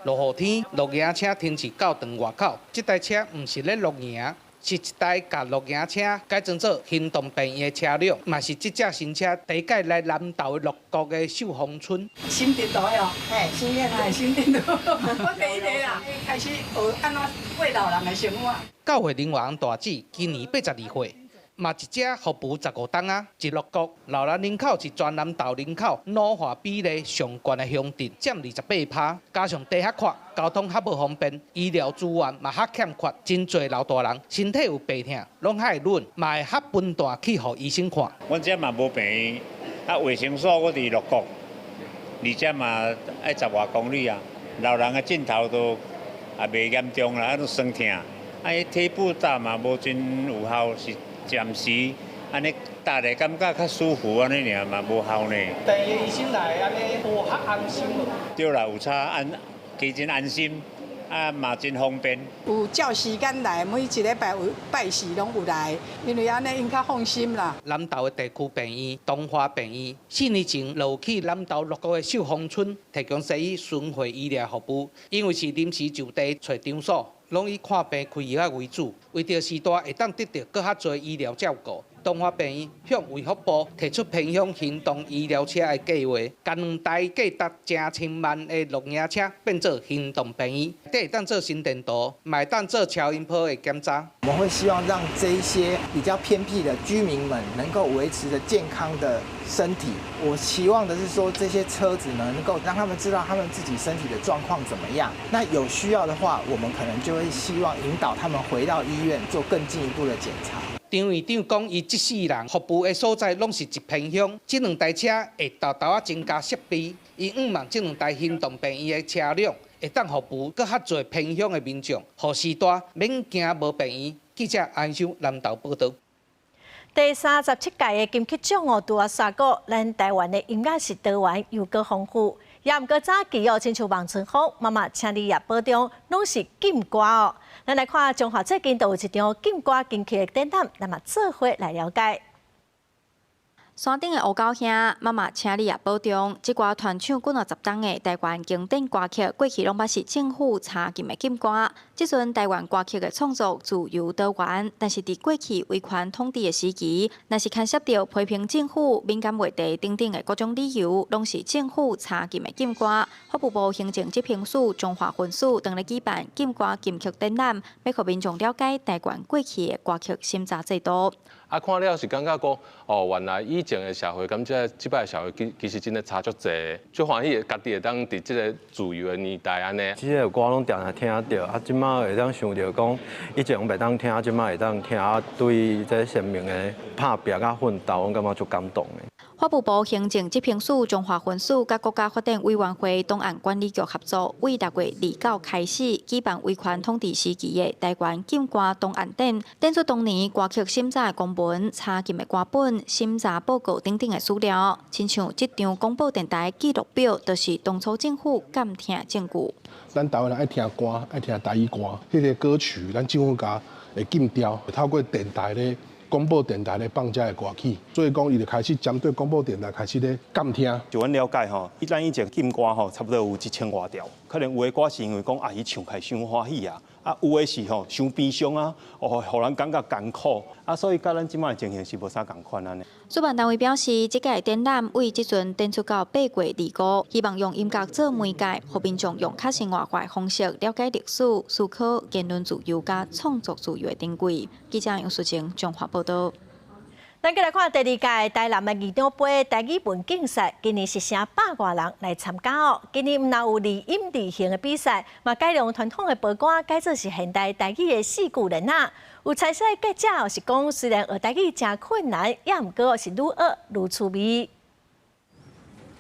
落雨天，露營車停佇教堂外口，這台車毋是咧露營。是一台共露營車改裝做行動病院的車輛，嘛是這隻新車第一擺來南投鹿谷的秀峰村。心電圖哦，嘿，心電圖，心電圖，我第一个啦，開始學按怎過老人的生活。教會人員大姊今年82歲，嘛佇遮服務15冬仔，佇鹿谷老人人口是全南投人口老化比例上懸的鄉鎮，佔28%，加上地較闊，交通較無方便，醫療資源嘛較欠缺，真濟老大人身體有病痛，攏較會忍，嘛會較分段去予醫生看。阮遮嘛無病院，啊衛生所閣佇鹿谷，離遮嘛愛十外公里啊。老人的症頭都也袂嚴重啦，啊都酸疼，啊彼貼布搭嘛無真有效，是暫時按呢搭咧感覺較舒服按呢爾嘛無效呢。病院醫生來按呢，有較安心無？對啦，有差安，加真安心，啊嘛真方便。有照時間來，每一禮拜有拜四攏有來，因為按呢𪜶較放心啦。南投的地區病院東華病院，4年前就有去南投鹿谷的秀峰村提供西醫巡迴醫療服務，因為是臨時就地揣場所，攏以看病開藥仔為主，為著時代會當得著閣較濟醫療照顧，東華病院向衛福部提出偏鄉行動醫療車的計劃，共兩台價值成千萬的露營車變做行動病院，會當做心電圖，嘛會當做超音波的檢查。我們會希望讓這一些比較偏僻的居民們能夠維持著健康的身體。我期望的是說，這些車子呢，能夠讓他們知道他們自己身體的狀況怎麼樣。那有需要的話，我們可能就會希望引導他們回到醫院做更進一步的檢查。張院長講，伊這世人服務的所在攏是一偏鄉，這兩台車會沓沓仔增加設備。伊向望這兩台行動病院的車輛會當服務閣較濟偏鄉的民眾，予時代免驚無病院。記者安修南投報導。第37屆的金曲獎哦，拄仔煞過，咱台灣的音樂是多元又閣豐富。也毋過早期哦，親像望春風、媽媽請你也保重，攏是禁歌哦。咱來看彰化最近都有一場禁歌金曲的展覽，咱嘛做伙來了解。山頂的烏狗兄，媽媽請你也保重。這寡傳唱幾若十冬的台灣經典歌曲，過去攏捌是政府查禁的禁歌。這陣台灣歌曲的創作自由多元，但是佇過去威權統治的時期，若是牽涉著批評政府、敏感話題等等的各種理由，攏是政府查禁的禁歌。法務部行政執行署彰化分署當咧舉辦禁歌金曲展覽，欲予民眾了解台灣過去的歌曲審查制度。啊，看了是感覺講，哦，原來以前的社會，佮這擺的社會其實真的差足濟，足歡喜家己會當佇這个自由的年代按呢。這个歌攏定定聽著，啊，這擺會當想著講，以前袂當聽，這擺會當聽，啊，對這生命的拍拚佮奮鬥，阮感覺足感動的。法務部行政執行署彰化分署佮國家發展委員會檔案管理局合作，為6月29開始舉辦威權統治時期的台灣禁歌檔案展，展出當年歌曲審查的公文、查禁的歌本、審查報告等等的資料。親像這張廣播電臺記錄表，就是當初政府監聽證據。咱台灣人愛聽歌，愛聽台語歌，彼个歌曲，咱政府共會禁掉，透過電臺咧。廣播電臺咧放這个歌曲，所以講伊就開始針對廣播電臺開始咧監聽。就阮了解吼，咱以前禁歌吼，差不多有一千外條，可能有的歌是因為講啊，伊唱起來傷歡喜啊，啊有的是吼傷悲傷啊，哦，予人感覺艱苦啊，所以佮咱這擺的情形是無啥仝款按呢。主辦單位表示，這屆展覽為這陣展出到8月25，希望用音樂做媒介，予民眾用較生活化的方式了解歷史、思考言論自由佮創作自由的珍貴。記者楊淑晴彰化報導。咱閣來看第二屆台南的議長盃台語文競賽，今年是成百外人來參加哦。今年毋但有字音字形的比賽，嘛改良傳統的報歌，改做是現代台語的四句聯仔。有參賽記者是講，雖然學台語誠困難，也毋過是愈學愈趣味。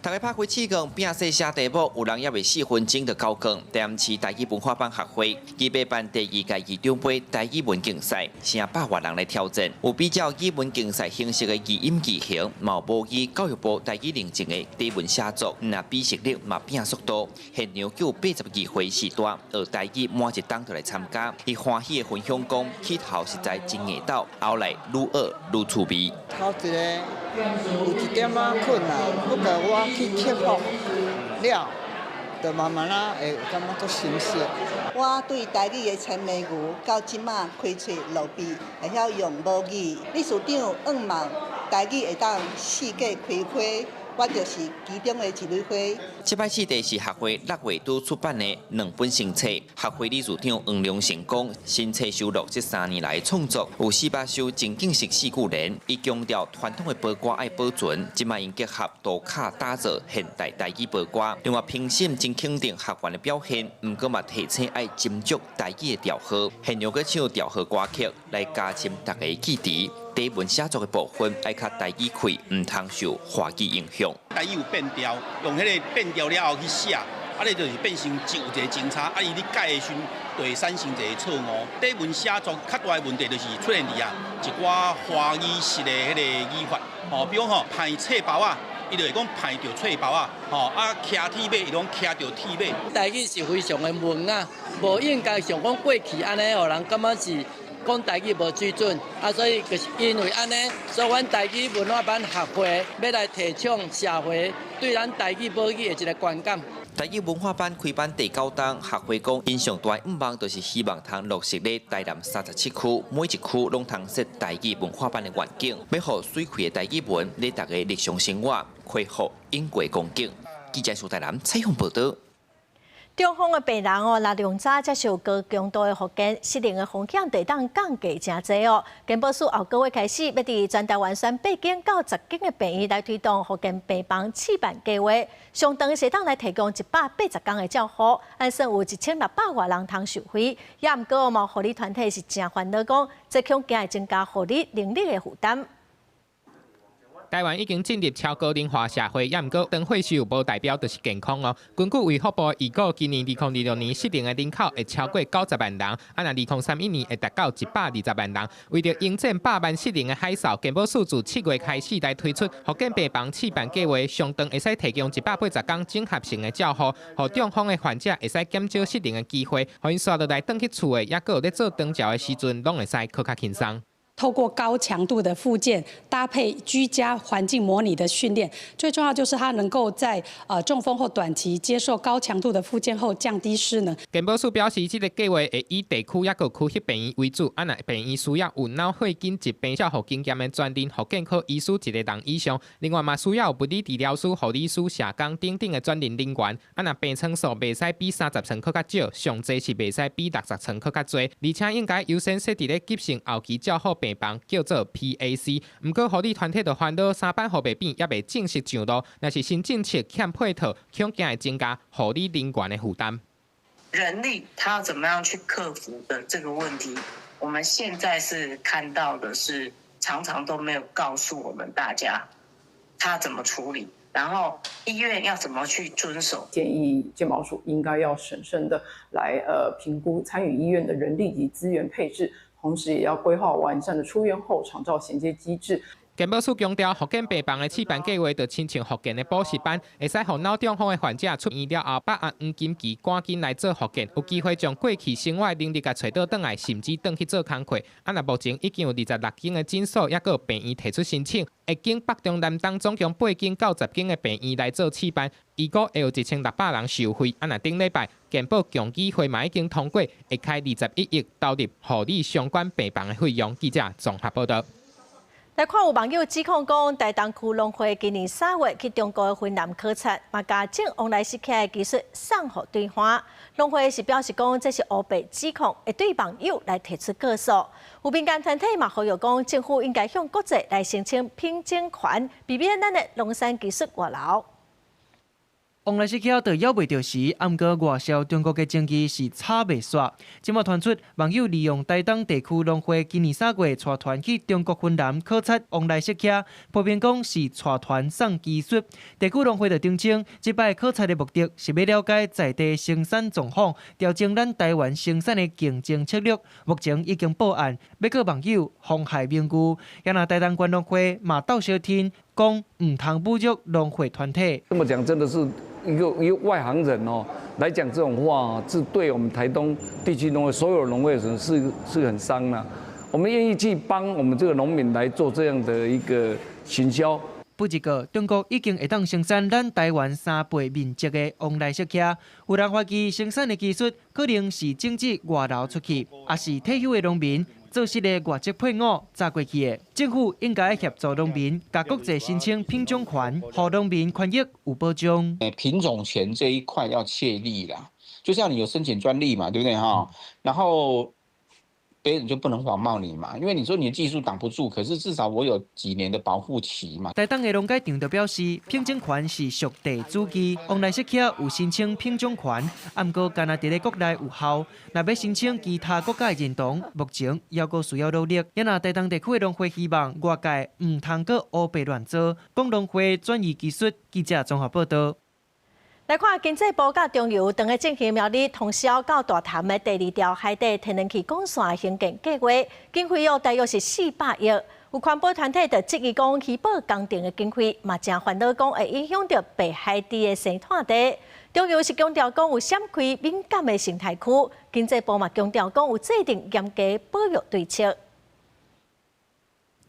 逐家拍開試卷，拼勢寫題目，有人猶未4分鐘就交卷。台南市台語文化班學會預備辦第二屆議長盃台語文競賽，成百外人來挑戰。有比較語文競賽形式的字音字形，嘛有模擬教育部台語認證的底文寫作，若比實力嘛拼速度。現場有82歲序大學台語滿一冬就來參加，伊歡喜的分享講，起頭實在真硬鬥，後來愈學愈趣味。頭一个有一點仔困難，不過我去克服了，就慢慢仔會感覺足新鮮。我對台語的千枚語到這馬開喙落筆，會曉用母語。理事長願望台語會當四界開花，我就是其中的一蕊花。這擺試題是學會6月拄出版的兩本新冊。學會理事長黃良成講，新冊收錄這3年來創作有400首情景式四句聯，伊強調傳統的報歌愛保存，這擺𪜶結合圖卡打造現代台語報歌。另外評審真肯定學員的表現，毋過嘛提醒愛斟酌台語的調和，現場閣唱調和歌曲來加深大家記憶。底文寫作的部分愛較台語氣，毋通受華語影響。台語有變調，用彼个變調了後去寫，啊，你就是變成有一個誤差，啊，伊咧改的時陣就會產生一个錯誤。底文寫作較大的問題就是出現佇啊一寡華語式的彼个語法，吼，比如講吼，歹冊包仔，伊就會講歹著冊包仔，吼，啊，騎鐵馬，伊講騎著鐵馬。台語是非常的文雅，無應該像講過去按呢，予人感覺是講台語無水準，啊，所以就是因為按呢，所以阮台語文化班學會欲來提倡社會對咱台語母語的一个觀感。台語文化班開班第九冬，學會講，𪜶上大願望就是希望通落實咧台南37區，每一區攏通設台語文化班的願景，欲予媠氣的台語文咧逐家日常生活恢復應過光景。記者蘇台南採訪報導。中風的病人哦，若量早接受高強度的復健，失能的風險會當降低誠濟哦。健保署後個月開始，欲佇全台灣選八間到10間的病院來推動復健病房試辦計劃，上長時當來提供180天的照護，按算有1600外人通受惠。也毋過嘛，護理團體是誠煩惱，講這恐驚會增加護理能力的負擔。台灣已經進入超高齡化社會，也毋過長歲數無代表就是健康哦。根據衛福部預估，今年2026年失能的人口會超過90萬人，啊，若2031年會達到120萬人。為著迎戰百萬失能的海嘯，健保署自7月開始來推出復健病房試辦計劃，上長會使提供180天整合性的照護，予中風的患者會使減少失能的機會，予𪜶紲落來轉去厝的，抑閣有咧做長照的時陣，攏會使閣較輕鬆。透過高強度的復健搭配居家環境模擬的訓練，最重要就是它能夠在中風後短期接受高強度的復健後降低失能。健保署表示，這個計劃會以地區抑閣區域病院為主，啊，若病院需要有腦血管疾病照護經驗的專任復健科醫師一個人以上，另外嘛需要有物理治療師、護理師、社工等等的專任人員。啊，若病床數袂使比30床閣較少，上濟是袂使比60床閣較濟，而且應該優先設佇咧急性後期照護病房，叫做 PAC。毋過護理團體就煩惱三班予袂變，猶未正式上路，若是新政策欠配套，恐驚會增加護理人員的負擔。人力他要怎麼樣去克服的這個問題，我們現在是看到的是常常都沒有告訴我們大家他怎麼處理，然後醫院要怎麼去遵守。建議健保署應該要審慎的來評估參與醫院的人力及資源配置。同時，也要規劃完善的出院後長照銜接機制。健保署強調，復健病房的試辦計劃，就親像復健的補習班，會使予腦中風的患者出院了後，把握黃金期趕緊來做復健，有機會將過去生活能力共揣倒轉來，甚至轉去做工課。啊，若目前已經有26間的診所，抑閣有病院提出申請，會經北中南東總共8間到10間的病院來做試辦，預估會有1600人受惠。啊，若頂禮拜健保共議會嘛已經通過，會開21億投入護理相關病房的費用。記者綜合報導。來看有網友指控講，台東區農會今年3月去中國的芬蘭考察，嘛共種旺來蝕茄的技術送予對方。農會是表示講，這是烏白指控，會對網友來提出告訴。有民間團體嘛呼籲講，政府應該向國際來申請品種權，避免咱的農產技術外流。旺來蝕茄著枵袂著時，毋過外銷中國的爭議是吵袂煞。這馬傳出網友利用台東地區農會今年3月帶團去中國芬蘭考察旺來蝕茄，批評講是帶團送技術。地區農會就澄清，這擺考察的目的是欲了解在地生產狀況，調整咱台灣生產的競爭策略。目前已經報案，欲告網友妨害名譽。也若台東縣農會嘛鬥相挺，講毋通侮辱農會團體。這麼講真的是一個外行人哦來講這種話，是對我們台東地區農會所有農會人是很傷啦。我們願意去幫我們這個農民來做這樣的一個行銷。不過，中國已經會當生產咱台灣3倍面積的旺來蝕茄，有人懷疑生產的技術可能是種子外流出去，抑是退休的農民做失的外籍配偶紮過去的。政府應該協助農民，共國際申請品種權，予農民權益有保障。品種權這一塊要確立啦，就像你有申請專利嘛，對不對哈？然後別人就不能仿冒你嘛，因為你說你的技術擋不住，可是至少我有幾年的保護期嘛。台東的農改場就表示，品種權是屬地主義，旺來蝕茄有申請品種權，毋過干焦佇咧國內有效，若欲申請其他國家的認同，目前猶閣需要努力。也若台東地區的農會希望外界毋通閣烏白亂做，講農會轉移技術。記者綜合報導。來看經濟部佮中油當咧進行苗栗通霄到大潭的第二條海底天然氣管線興建計劃，經費哦大約是400億。有環保團體就質疑講，虛報工程的經費嘛，誠煩惱講會影響著白海豬的生態地。中油是強調講有閃開敏感的生態區，經濟部嘛強調講有制定嚴格保育對策。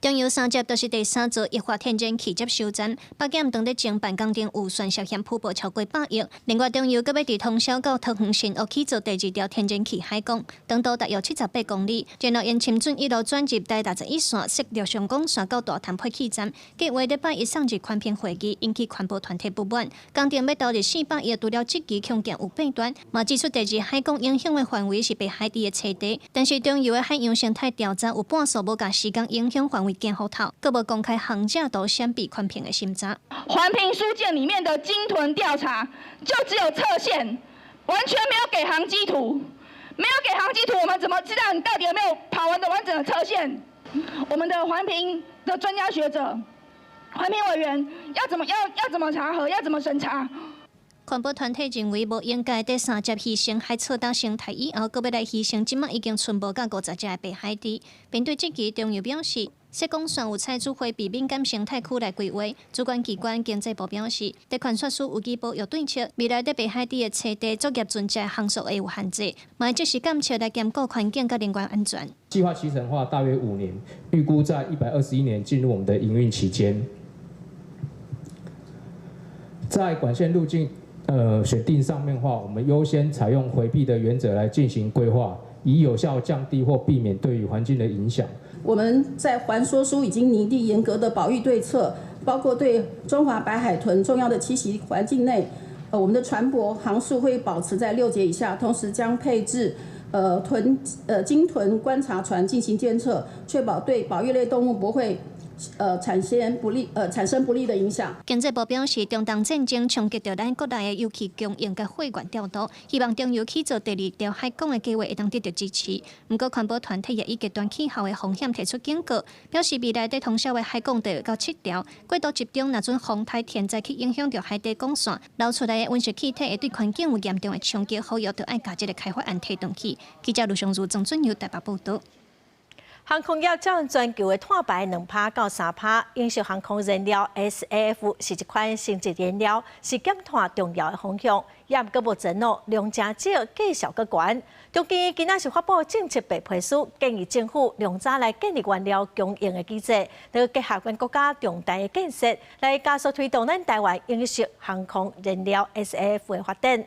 中油三接就是第三座液化天然氣接收站，北檢當咧偵辦工程預算涉嫌虛報超過100億。另外，中油閣欲佇通霄到桃園新屋起做第二條天然氣海管，長度大約78公里，然後沿深圳一路轉入台61線，設陸上管線到大潭配氣站。計劃禮拜一送入環評會議，引起環保團體不滿。工程欲投入400億，除了質疑恐驚有弊端，嘛指出第二海管影響的範圍是白海豬的棲地，但是中油的海洋生態調查有半數無共施工影響範圍檢予透，閣無公開航這圖閃避環評的審查。環評書件裡面的鯨豚調查就只有測線，完全沒有給航跡圖，沒有給航跡圖，我們怎麼知道你到底有沒有跑完的完整的測線？我們的環評的專家學者、環評委員要怎麼查核，要怎麼審查？環保團體認為無應該佇三接犧牲海草島生態以後，閣欲來犧牲這馬已經賰無到50隻的白海豬。面對質疑，中油表示，設管線有採取迴避敏感生態區來規劃。主管機關經濟部表示，佇寬設施有機保育對策，未來佇白海豬的棲地作業船隻航速會有限制，嘛會即時監測來兼顧環境佮人員安全。計劃期程的話，大約5年，預估在121年進入我們的營運期間。在管線路徑選定上面的話，我們優先採用迴避的原則來進行規劃，以有效降低或避免對於環境的影響。我們在環說書已經擬定嚴格的保育對策，包括對中華白海豚重要的棲息環境內，我們的船舶航速會保持在6節以下，同時將配置鯨豚觀察船進行監測，確保對保育類動物不會產生不利的影響。經濟部表示，中東戰爭衝擊著咱國內的油氣供應佮貨源調度，希望中油起造第二條海港的計劃會當得到支持。毋過環保團體也以極端氣候的風險提出警告，表示未來佇通霄的海港就會到七條，過度集中，若準風颱天災去影響著海底管線，流出來的溫室氣體會對環境有嚴重的衝擊，呼籲著愛共這个開發案提轉去。記者盧尚如、曾俊佑台北報導。航空業佔全球的碳排2%到3%，永續航空燃料 SAF 是一款生質燃料，是減碳重要的方向。也毋過目前哦，量誠少，價數閣懸。中經今仔是發布政策白皮書，建議政府量早來建立原料供應的機制，來結合阮國家重大的建設，來加速推動咱台灣永續航空燃料 SAF 的發展。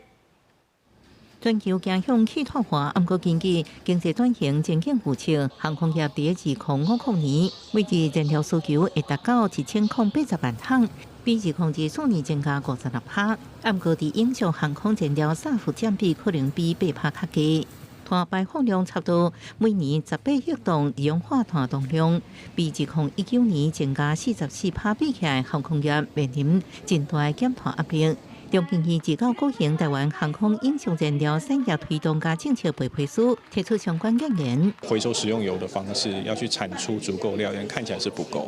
全球走向去碳化，毋過根據經濟轉型前景預測，航空業佇2050年，每日燃料需求會達到1080萬桶，比2024年增加56%。毋過佇永續航空燃料 SAF 佔比可能比8%較低。碳排放量差不多每年18億噸二氧化碳當量，比2019年增加44%比起來，航空業面臨真大的減碳壓力。中經院自九舉行台灣航空永續燃料產業推動佮政策白皮書，提出相關建言。回收食用油的方式要去產出足夠量，看起來是不夠。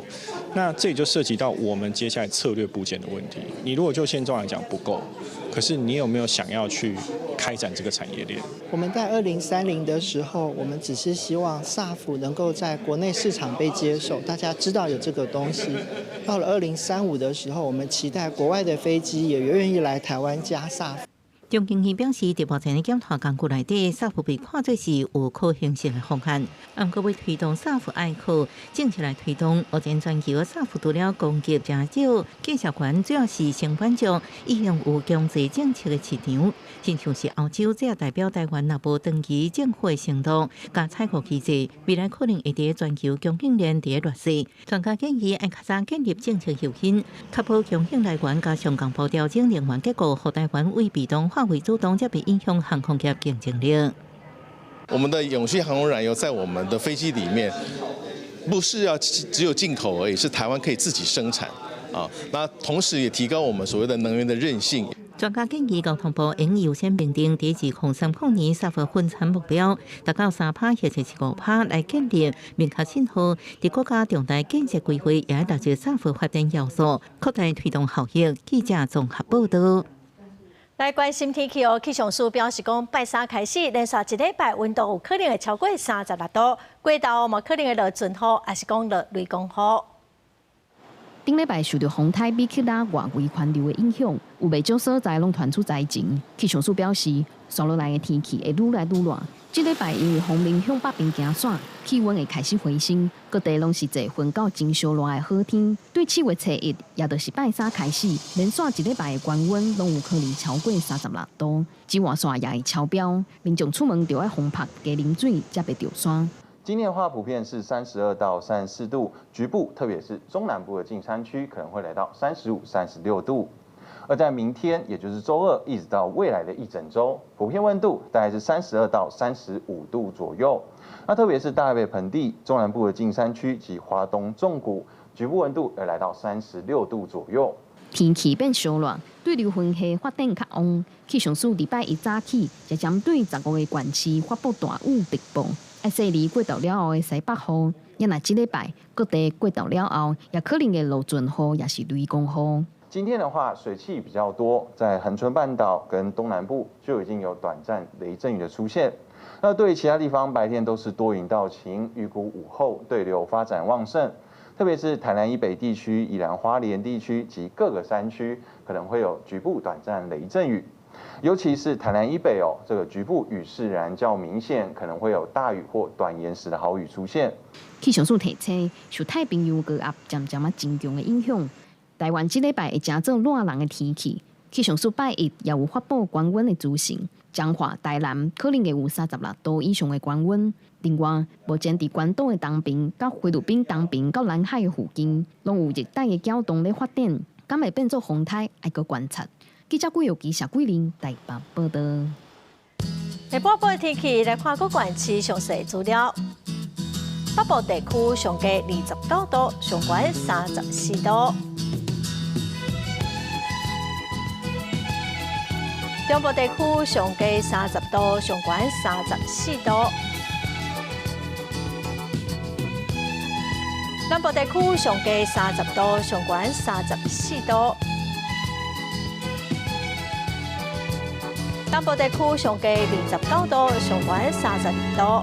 那這裡就涉及到我們接下來策略布建的問題。你如果就現狀來講不夠，可是你有沒有想要去開展這個產業鏈？我們在2030的時候，我們只是希望 SAF 能夠在國內市場被接受，大家知道有這個東西。到了2035的時候，我們期待國外的飛機也願意來台灣加 SAF。中經院表示，佇目前的減碳工具內底，SAF 被看做是有可行性的方案。毋過欲推動 SAF 愛靠政策來推動。目前全球 SAF 除了供給誠少，價數懸，主要是成本上已經有強制政策的市場。親像是歐洲，這代表台灣若無長期政府的承諾，佮採購機制，未來可能會佇全球供應鏈佇劣勢。專家建議愛較早建立政策誘因，確保供應來源佮上仝步調整能源結構，予台灣為被動化為主動，才袂影響航空業競爭力。我們的永續航空燃油在我們的飛機裡面，不是要只有進口而已，是台灣可以自己生產啊。那同時也提高我們所謂的能源的韌性。專家建議，交通部應優先明定佇2030年 SAF 分產目標達到3%或者是5%，來建立明確信號。佇國家重大建設規劃也納入 SAF 發展要素，擴大推動效益。記者綜合報導。來關心天氣哦，氣象署表示講，拜三開始連續一禮拜溫度有可能會超過36度，過晝嘛可能會落陣雨，抑是講落雷公雨。頂禮拜受著風颱米克拉外圍環流的影響，有袂少所在攏傳出災情。氣象署表示，紲落來的天氣會愈來愈熱。這禮拜因為鋒面向北邊行徙，氣溫會開始回升，各地攏是濟雲到真燒熱的好天。對7月初一，也就是拜三開始，連續一禮拜的高溫攏有可能超過36度，紫外線也會超標，民眾出門著愛防曬，加啉水，才袂著山。今天的話，普遍是32到34度，局部特別是中南部的近山區可能會來到35、36度。而在明天，也就是週二，一直到未來的一整週，普遍溫度大概是32到35度左右。那特別是大台北盆地、中南部的近山區及花東縱谷，局部溫度會來到36度左右。天氣變燒熱，對流雲系發展較旺。氣象署禮拜一早起，就針對15個縣市發布大雨特報。愛細膩過晝了後的西北雨，也若這禮拜各地過晝了後，也可能會落陣雨，抑是雷公雨。今天的话，水汽比较多，在恒春半岛跟东南部就已经有短暂雷阵雨的出现。那对于其他地方，白天都是多云到晴，预估午后对流发展旺盛，特别是台南以北地区、宜兰花莲地区及各个山区，可能会有局部短暂雷阵雨。尤其是台南以北哦，这个局部雨势仍然较明显，可能会有大雨或短延时的豪雨出现。气象署提醒，受太平洋高压渐渐仔增强的影响，台湾这礼拜会成做热人的天气。气象署拜一也有发布高温的资讯，彰化、台南可能会有36度以上的高温。另外，目前伫关岛的东边、佮菲律宾东边、到南海的附近，拢有热带的搅动咧发展，敢会变做风台，爱阁观察。记者郭玉琪、谢桂玲台北报道。下晡的天气来看各县市详细资料。北部地区上低29度，上悬34度。中部地区上低30度，上悬34度。南部地区上低30度，上悬34度。东部地区上低29度，上悬32度。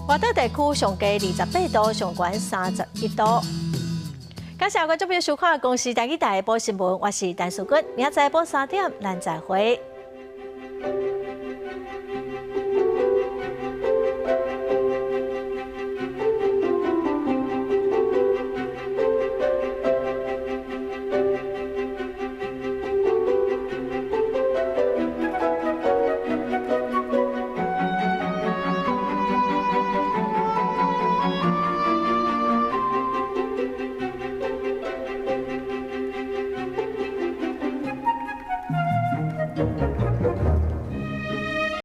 外岛地区上低28度，上悬31度。感谢观众朋友收看《公视台语台》报新闻，我是陈淑君，明仔载晡3点，咱再会。